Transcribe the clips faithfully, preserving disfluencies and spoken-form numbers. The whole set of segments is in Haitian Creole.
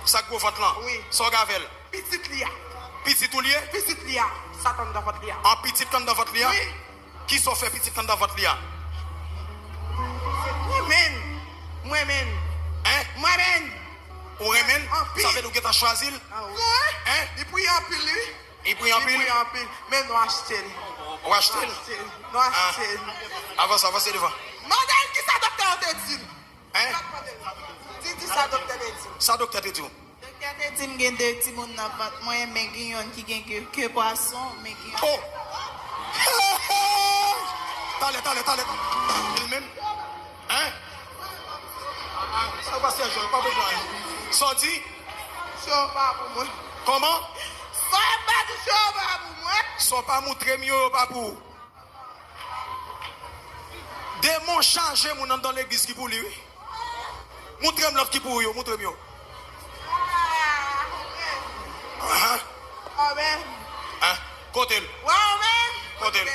Sa k gwo vant lan? Wi. Sa w gen avè l? Pitit li a. Pitit ou li ye? Pitit li a. Sa k anndan vant li a. An pitit k anndan vant li a? Wi. Kisa w fè pitit k anndan vant li a? Mwen menm. Mwen menm. Hein? Mwen menm. Ou renmen l? Anpil. Sa vle di ou gentan chwazi l? Ah, wi. Hein? Li priye anpil, wi. Li priye anpil? Li priye anpil. Men nou achte l. Ou achte l? Nou achte l. Nou achte l. Avanse, avanse devan. Mande l kisa doktè yo te di l. Hein? Di, di sa doktè te di l. Sa doktè te di w? Doktè te di m gen de timoun nan vant mwen, men gen yonn ki gen ke, ke pwason, men gen... Oh! Talè, talè, talè, talè. Li menm? Hein? Sa pastè Jean, pa bezwen. Sa w di? Show pa pou mwen. Kòman? Sa w pa di show pa pou mwen. Sa w pa moutre m yo, yo pa pou ou. Demon chaje moun anndan legliz ki pou li, wi. Moutre m lòt ki pou ou yo, moutre m yo. Ahan. Amen. Hein? Kote l? Amen. Kote l?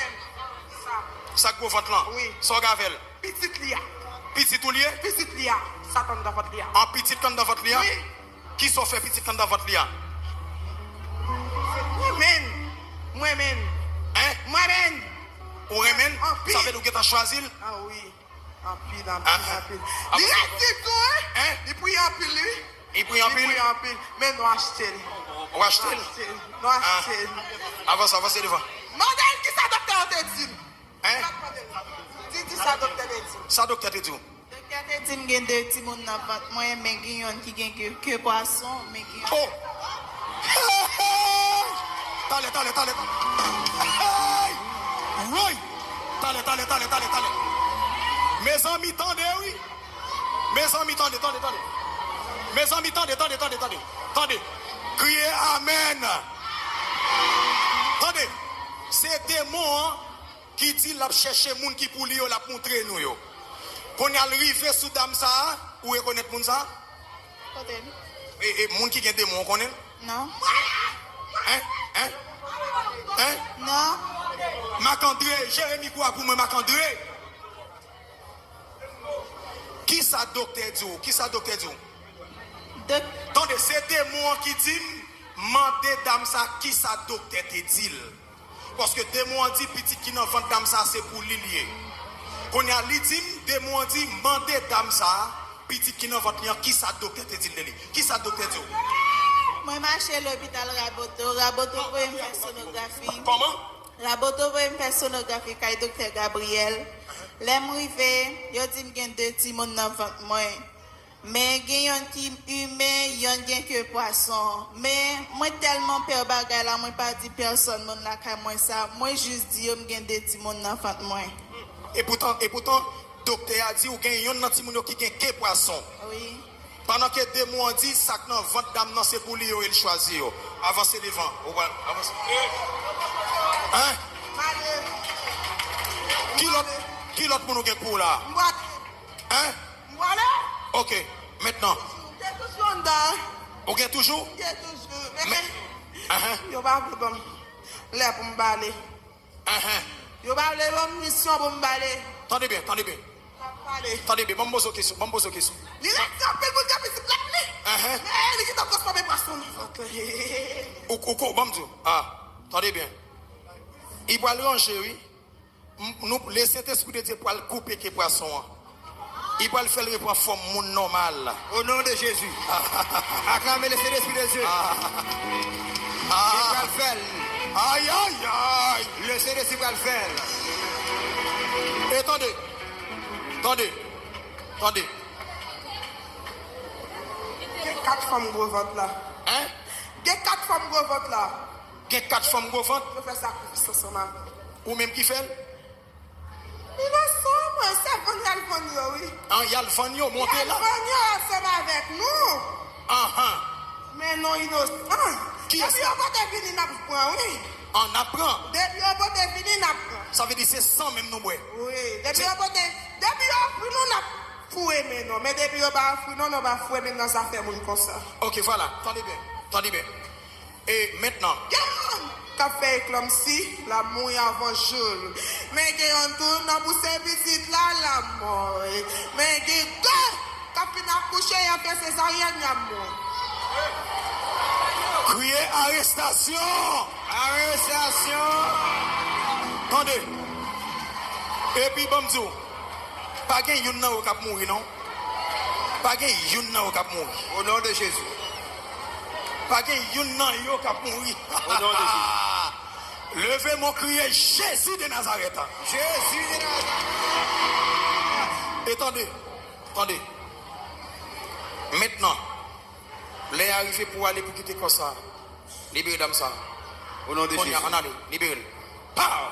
Sa k gwo vant lan? Wi. Sa w gen avè l? Pitit li a. Pitit ou li ye? Pitit li a. Sa k anndan vant li a. An pitit k anndan vant li a? Wi. Kisa w fè pitit k anndan vant li a? Mwen menm. Mwen menm. Hein? Mwen menm. Ou renmen l? Anpil. Sa vle di ou gentan chwazi l? Ah, wi. Anpil, anpil, anpil. Li resi tou, wi. Hein? Li priye anpil, wi. Li priye anpil? Li priye anpil. Men nou achte l. Ou achte l? Nou achte l. Nou achte l. Avanse, avanse devan. Mande l kisa doktè yo te di l. Hein? Di, di sa doktè te di l. Sa doktè te di w? Doktè te di m gen de timoun nan vant mwen, men gen yonn ki gen ke, ke pwason, men gen... Oh! Talè, talè, talè, talè. Hey! Woy! Talè, talè, talè, talè, talè. Mezanmi, tande, wi. Mezanmi, tande, tande, tande. Mezanmi, tande, tande, tande, tande. Tande. Kriye amen. Tande. Se demon an ki di l ap chèche moun ki pou li yo, l ap moutre nou yo. Kounye a l rive sou dam sa a, ou rekonèt moun sa a? Kote l? E, e, moun ki gen demon, ou konnen l? Non. Hein? Hein? Hein? Non. Marc André, jere mikwo a pou mwen, Marc André. Kisa doktè di w? Kisa doktè di w? Dok- Tande, se demon an ki di m, mande dam sa kisa doktè te di l. Paske demon an di pitit ki nan vant dam sa se pou li l ye. Kounye a, li di m, demon an di, mande dam sa, pitit ki nan vant li an, kisa doktè te di l de li. Kisa doktè di w? Mwen mache lopital Raboto, Raboto voye m fè sonografi. Kòman? Raboto voye m fè sonografi kay doktè Gabriel. Lè m rive, yo di m gen de timoun nan vant mwen. Men gen yonn ki imen, yonn gen ke pwason. Men mwen tèlman pè bagay la, mwen pa di pèsonn moun lakay mwen sa. Mwen jis di yo m gen de timoun nan vant mwen. Epoutan, epoutan, doktè a di ou gen yonn nan timoun yo ki gen ke pwason. Wi. Pandan ke demon an di sa k nan vant dam nan se pou li yo e l chwazi yo. Avanse devan. Ou pral avanse. Hein? Ki lòt, ki lòt moun ou gen pou w la? Hein? M prale. Ok, mentnan. M gen toujou anndan. Ou gen toujou? M gen toujou. Men, men, ahan, yo pa vle ban m lè pou m pale. Ahan. Yo pa vle ban m misyon pou m pale. Tande byen, tande byen. M ap pale. Tande byen, ban m poze w kesyon, ban m poze w kesyon. Li rete anpil pou l gen pitit la, li. Ahan. Men li gentan transfòme pwason nan vant li. Ou, ou, ou, ban m di w. Ah, tande byen. Li pral ranje, wi. M-, nou, Lesentespri de Dye pral koupe ke pwason an. Li pral fè l repran fòm moun nòmal. Au nom de Jésus. Acclamez le Saint-Esprit de Dieu. Ah. Li pral fè l. Ay, ay, ay. Le Saint-Esprit pral fè l. E tande. Tande. Tande. Gen kat fanm gwo vant la. Hein? Gen kat fanm gwo vant la. Gen kat fanm gwo vant? Yo fè sakrifis ansanm avè m. Ou menm ki fè l? Inosan, mwen, se vann y al vann yo, wi. An, y al vann yo, monte la. Y al vann yo ansanm avèk nou. Ahan. Men non inosan. Kiyès? Depi yo pote vini, n ap pran, wi. An, n ap pran. Depi yo pote vini, n ap pran. Sa vle di se san menm nou bwè. Wi, depi yo pote, depi yo ofri nou, n ap foure men nou. Men depi yo pa ofri nou, nou pa foure men nan zafè moun konsa. Ok, vwala. Tande byen. Tande byen. E mentnan? Gen yonn k ap fè eklanmsi, l ap mouri avan jou l. Men gen yonn tou nan pouse pitit la, l ap mouri. Men gen de L ap fin akouche, y ap fè sezaryèn, y ap mouri. Kriye arestasyon! Arestasyon! Tande! Epi, ban m di w, pa gen youn nan yo k ap mouri, non. Pa gen youn nan yo k ap mouri. Au nom de Jésus. Pa gen youn nan yo k ap mouri. Au nom de Jésus. Leve men w, kriye Jezi de Nazarèt. Jezi de Nazarèt. E tande, tande. Mentnan, lè a rive pou w ale, pou kite kò sa a. Libere dam sa a. Au nom de Jésus. Kounye a, ann ale, libere l. Pow!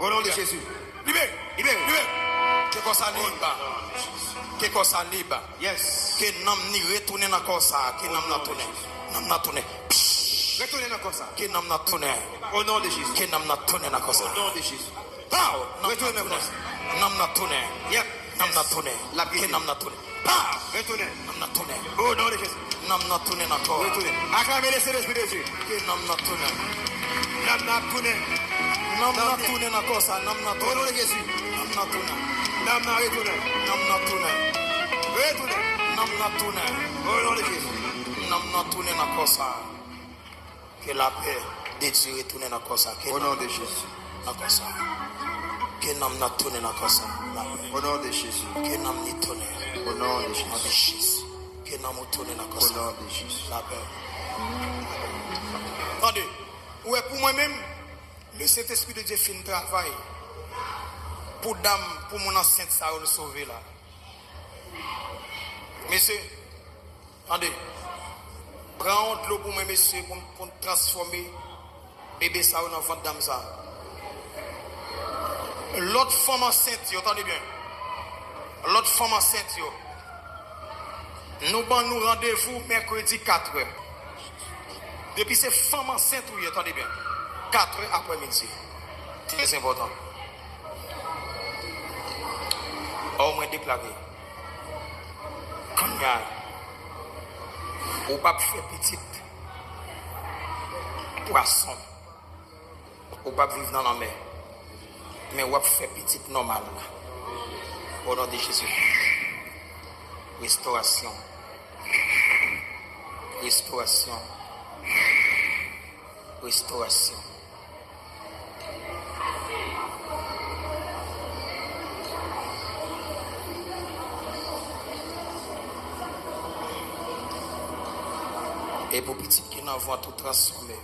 Au nom de Jésus. Libere! Libere! Libere! Ke kò sa liba. Ke kò sa liba. Yes. Ke nanm ni retounen nan kò sa. Ke nanm nan tounen. Nanm nan tounen. Retounen nan kò sa. Ke nanm nan tounen. Au nom de Jésus. Ke nanm nan tounen nan kò sa. Au nom de Jésus. Pow! Nanm nan tounen. Retounen nan kò sa. Nanm nan tounen. Yep. Nanm nan tounen. Ke nanm nan tounen. Pa! Retounen. Nanm nan tounen. Au nom de Jésus. Nanm nan tounen nan kò a. Retounen. Acclamez le Saint-Esprit de Dieu. Ke nanm nan tounen. Nanm nan ap tounen. Nanm nan tounen nan kò sa. Nanm nan tounen. Au nom de Jésus. Nanm nan tounen. Nanm nan retounen. Nanm nan tounen. Retounen. Nanm nan tounen. Au nom de Jésus. Nanm nan tounen nan kò sa. Ke lapè de Dye retounen nan kò sa. Ke nanm nan tounen nan kò sa. Ke nanm nan tounen nan kò sa. Lapè. Au nom de Jésus. Ke nanm ni tounen. Au nom de Jésus. Ke nanm ou tounen nan kò sa. Au nom de Jésus. Lapè. Tande, ou wè, pou mwen menm, le Saint-Esprit de Dieu fin travay pou dam, pou moun ansent sa yo l sove la. Mesye, tande. Pran yon dlo pou mwen, mesye, pou, pou n transfòme bebe sa yo nan vant dam sa. Lòt fanm ansent yo, tande byen. Lòt fanm ansent yo. Nou ban nou randevou mèkredi katrè. Depi se fanm ansent ou ye, tande byen. Katrè aprè midi. Trè enpòtan. Ò, mwen deklare. Kounye a, ou p ap fè pitit pwason. Ou p ap viv nan lanmè. Men w ap fè pitit nòmal. O non de Jezi. Restorasyon. Restorasyon. Restorasyon. E pou pitit ki nan vant ou transfòme.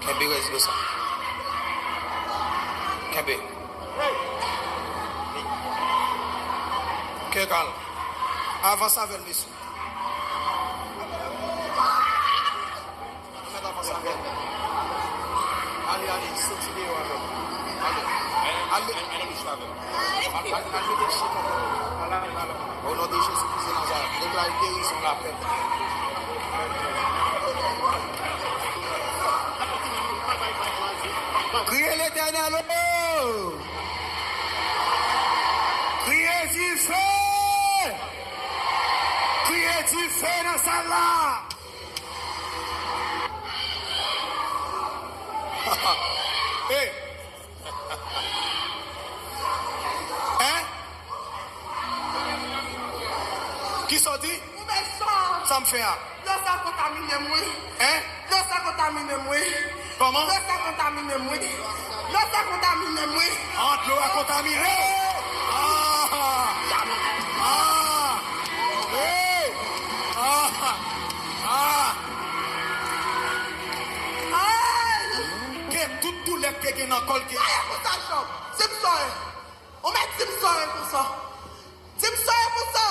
Kenbe rès dlo sa. Kenbe. Kè kal. Avanse avè l, mesye. Ann avanse avè l. Ale, ale, soti deyò avè l. Ale. Al met, al, al, al mete l chita. Al, al, al. O non de Jezi Kris de Nazarèt, deklare gerizon, lapè. Kriye Letènèl, o! Kriye dife! Kriye dife nan sal la! Hey! Hein? Kisa w di? Ou mechan! Sa m fè a? Dlo sa kontamine m, wi. Hein? Dlo sa kontamine m, wi. Kòman? Dlo sa kontamine m, wi. Dlo sa kontamine m, wi. Ah, dlo a kontamine! Ah! Ah! Hey! Ah! Ah! Ay! Ke tout doulè k te gen nan kò l ke... Ay, konsa, Jòb. Di m sa w ye. Ou mèt di m sa w ye konsa. Di m sa w ye konsa.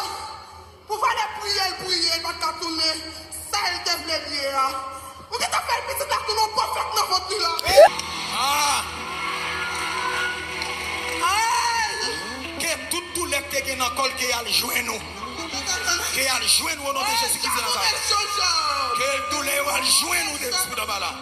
Pou valè priye l priye, l pa t ka tounen sa l te vle l ye a. Ou gentan fè l pitit la tounen yon pwofèt nan vant li la. Ah! Ay! Ke tout doulè k te gen nan kò l ke y al jwenn ou. Ke y al jwenn ou o non de Jezi Kris de Nazarèt. Ke doulè yo al jwenn ou de sou anba la.